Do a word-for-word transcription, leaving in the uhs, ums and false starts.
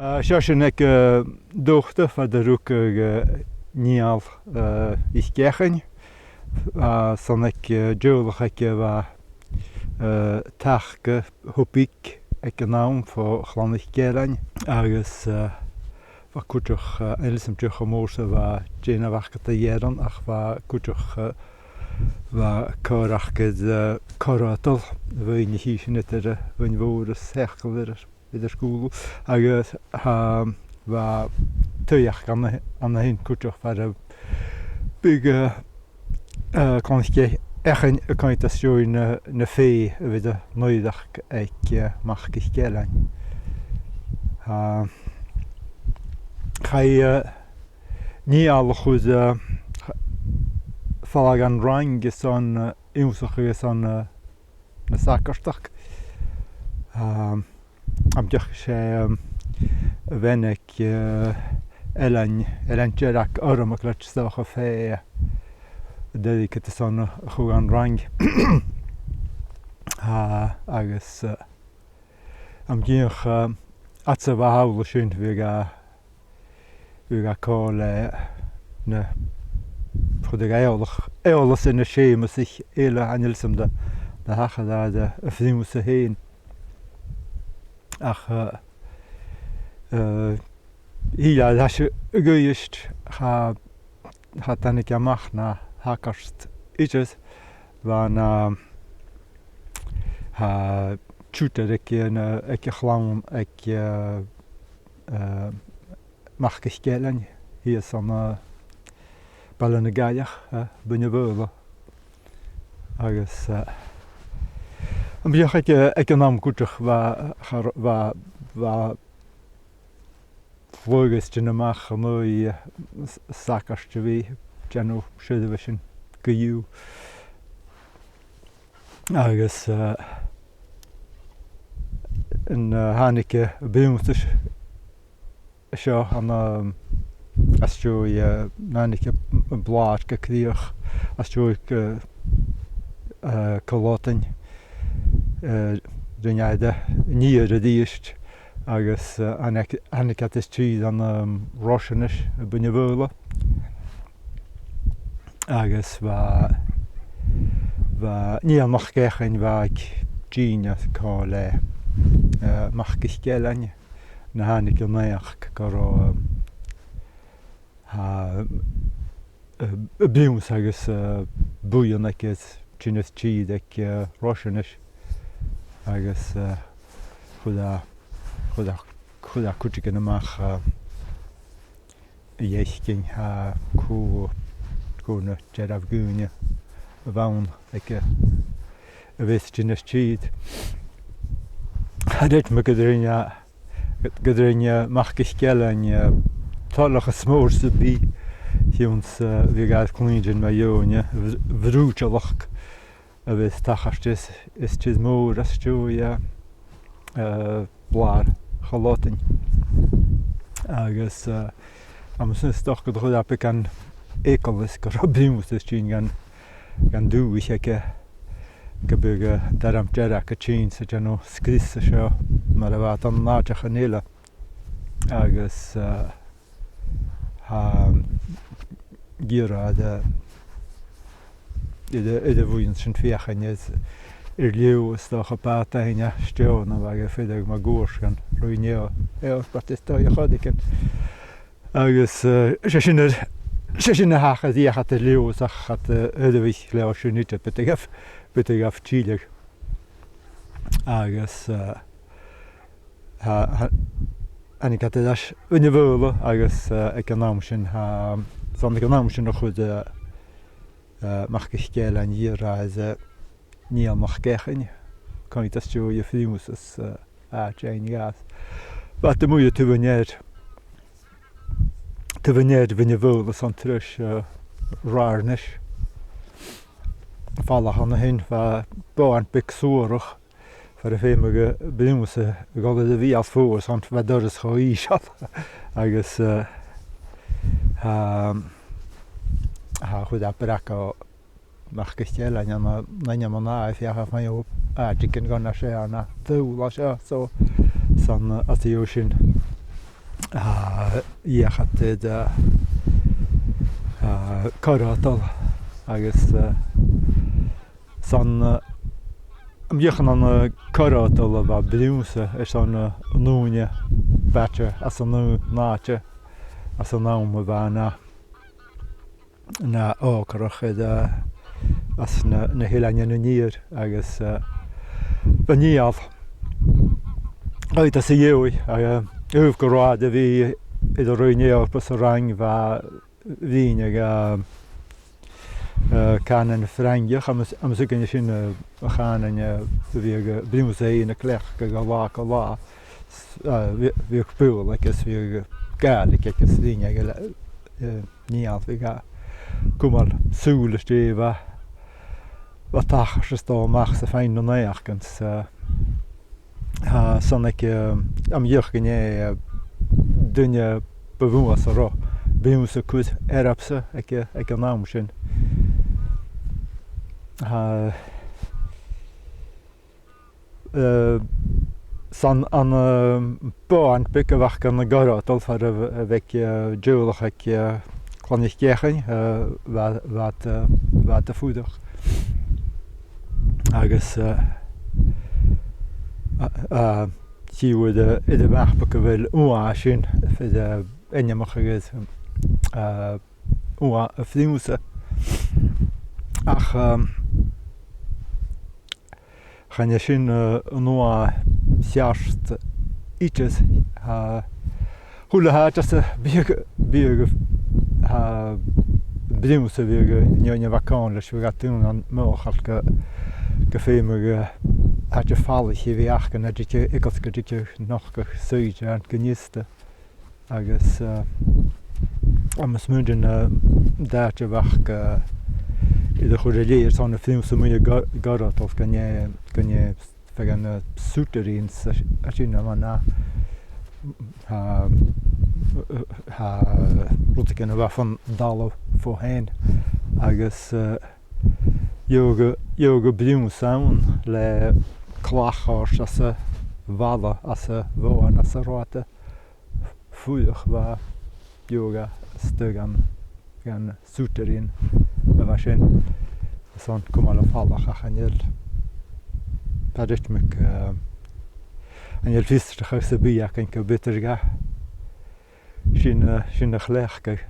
Ah, seo sinn aig, eh, an dòta far an do rugadh, eh, Niall, eh, MhicEachainn. Ah, 's ann aig, eh, an teaghlach aige a bha, eh, taca, thobar aig an àm bho Chlann 'ic Ailein agus, eh, bha cuideachd, eh, an uair sin, dìreach cho mòr 's a bha dèanamh aca de dh'Èirinn, ach bha cuideachd, eh, bha còir aca, eh, corra-adal, bhuainn a chì sinn eadar, eh, bhuainn mhòr is eagal air, eadar sgùlaibh. Agus, tha, bha taigh aca an, an sin cuideachd far am biodh, eh, eh, Clann 'ic Eachainn a' coimhead às dèidh na, na fèidh a bhiodh a' naidheachd aig, eh, Mac 'ic Ailein. Ah, chaidh, eh, Niall a chur, eh, falbh dhan Fhraing airson, eh, ionnsachadh airson, eh, na sagairt. Ah, am deach 's e, um, a' bhean aig, eh, Ailean, Ailean Dearg, Urram MacLeòid 's dòcha, fhèin, a dh'èirich airson a chur dhan Fhraing. Ah, agus, eh, am dìreach, eh, fhad 's a bha e thall an sin, bhiodh e, bhiodh e còmhla ri na, chuireadh e eòlas, eòlas air na Seumasaich eile, chan eil fhios agam dè, dè thachair dha, dha a' phrionnsa fhèin. Ach, eh, eh, thill e air ais a dh'Uibhist, cha, cha tàinig e a-mach na shagart idir. Bha na, tha tutor aig, eh, na, aig a' chlann, aig, eh, eh, Mac 'ic Ailein, shìos ann am, eh, Baile na Gàidheal, eh, Beinn na Faoghla. Agus, eh, am beachd aig, aig an àm cuideachd bha, cha, bha, bha fliuch a' tighinn a-mach an aghaidh, eh, s-, sagairt a bhith a' dèanamh seirbheis an-diugh. Agus, eh, an, eh, thàinig, eh, am prionnsa seo an, um, às dèidh, eh, thàinig am, am blàr gu crìoch às dèidh, eh, eh, Culloden, eh, rinn e an iar a-rithist, agus, eh, thàinig, thàinig iad air tìr an, um, Roiseanais, am Beinn na Faoghla. Agus bha, bha Niall MacEachainn, bha e aig dìnnear còmhla ri, eh, Mac 'ic Ailein, nuair a thàinig an naidheachd gun robh, um, tha, eh, am prionnsa agus, eh, buidheann aige a' tighinn air tìr aig, eh, Roiseanais. Agus, eh, chuir e, chuir e, chuir e cuideigin a-mach, eh, a dh'fhaicinn, tha, cò, cò na dearbh dhaoine a bh' ann aige a bha a' tighinn air tìr. Cha chreid mi gun do rinn e, gun do rinn, eh, Mac 'ic Ailein, eh, toileachas mòr sam bith, a chionn 's, eh, bhiodh e air cluinntinn mu dheidhinn, eh, bhr-, bhrùidealachd a bha a' tachairt is, is tìr-mòr às dèidh, eh, eh, blàr Chulloden. Agus, eh, tha mi a' smaoineachadh gun do chuir e beagan eagal is gun robh am prionnsa a' tighinn dhan, dhan dùthaich aige, gum biodh, eh, an t-arm dearg a' tighinn 's a' dèanamh sgrios an seo mar a bha iad ann an àiteachan eile. Agus, eh, tha, dh'iarr e air, air, air a' bhuidheann sin feuchainn air, air Leòdhas, 's dòcha, bàta fhaighinn à Steòrnabhagh a bha a' fuireach mun cuairt dhan Roinn Eòrpa, Eòrpa is dòigh a choireigin. Agus, eh, 's e sin air, 's e sin a thachair, dh'fheuch iad air Leòdhas ach cha do, eh, sheirbhich Leòdhas sin idir, b' fheudar dhaibh, b' fheudar dhaibh tilleadh. Agus, eh, tha, tha, thàinig iad air ais a Bheinn na Faoghla agus, eh, aig an àm sin, tha, 's ann aig an àm sin a chuir, eh, eh, Mac 'ic Ailein iarraidh air, eh, Niall MacEachainn, coimhead às dèidh a' phrionnsa, eh, àite fhaighinn dha. Bha iad a-muigh air taobh an ear, taobh an ear Bheinn na Faoghla, 's ann treis, eh, Ratharnais. Falach an sin, bha bothan beag suarach, far am feumadh am prionnsa a dhol air a bheul fodha, 's ann bha an doras cho ìosal. Agus, eh, tha, tha, chuir e breac air Mac 'ic Ailein an, an ainm an àite, feuch am faigheadh e àite aig an gun a seo, an a dhùil a seo, so, 's ann, eh, às dèidh sin a dh'fheuchainn iad, eh, eh, corradail agus, eh, 's ann, eh, am beagan ann an, eh, corradail a bha Brionnsa airson, eh, an ùine, b' fhaide às an ù-, an àite, às an àm a bha na, na òcaireachd air, eh, às na, na h-Eileanan an Iar agus, eh, bha Niall. Agus às a dhèidh, eh, uair gu robh iad a' bruidhinn Eòrpa san Fhraing, bha, bhruidhneadh, eh, eh, cànan Frangach, agus, agus aig an àm sin, eh, a' chànan, eh, a bhiodh, eh, Brionnsa fhèin a' cleachdadh gu latha gu latha. S-, eh, bhiodh, bhiodh Beurla aige, bhiodh Gàidhlig aige, bhruidhneadh e le, eh, Niall, bhiodh e a' cumail sùil air dè bha, bha a' tachairt às dèidh a-mach 's a' faighinn na naidheachdan, 's, eh, tha, 's ann aig, eh, am beachd-sa gun e, eh, duine bu mhotha 's a robh Brionnsa a' cur earbsa aig, aig an àm sin. Tha, eh, 's ann an, eh, bothan beag a bh' aca ann an Goraidh, far a bh-, a bha, eh, teaghlach aig, eh, Clann 'ic Eachainn, eh, bha, bha iad, eh, bha iad a' fuireach. Agus, eh, a, a, chì thu air, air a' mhapa gu bheil Uain sin, air, eh, ainmeachadh air, eh, Uan a' Phrionnsa. Ach, ehm, chan e sin, eh, an uain cheart idir, eh, a h-uile h-àite às a bhiodh, bhiodh, eh, Brionnsa, bhiodh, eh, neo, neo bha còmhla ris, bhiodh iad daonnan mothachail gu, gu feumadh, eh, àite falaich a bhith aca, no dìreach eagal gu dìreach nochdadh saighdearan gu nista. Agus, eh, tha mi a' smaoineachadh, eh, an t-àite a bh' aca, eh, air a chur a leth airson a' Phrionnsa a-muigh a' Go-, Goraidh, gun e, gun e feadhainn, eh, souterrains a, a sin, a bha na, tha, tha rudeigin a bha fon talamh fo thinn. Agus, eh, gheibheadh, gheibheadh Brionnsa ann le clach a thoirt às a' bhalla, às a' bhothan, às an robh iad a' fuireach, bha, gheibheadh e a-staigh dhan, dhan souterrain a bha sin, airson cumail am falach, ach chan eil, tha e ritmic, eh, chan eil fiosrachadh sam bith againn gu bheil iad air a sin, eh, sin a chleachdadh.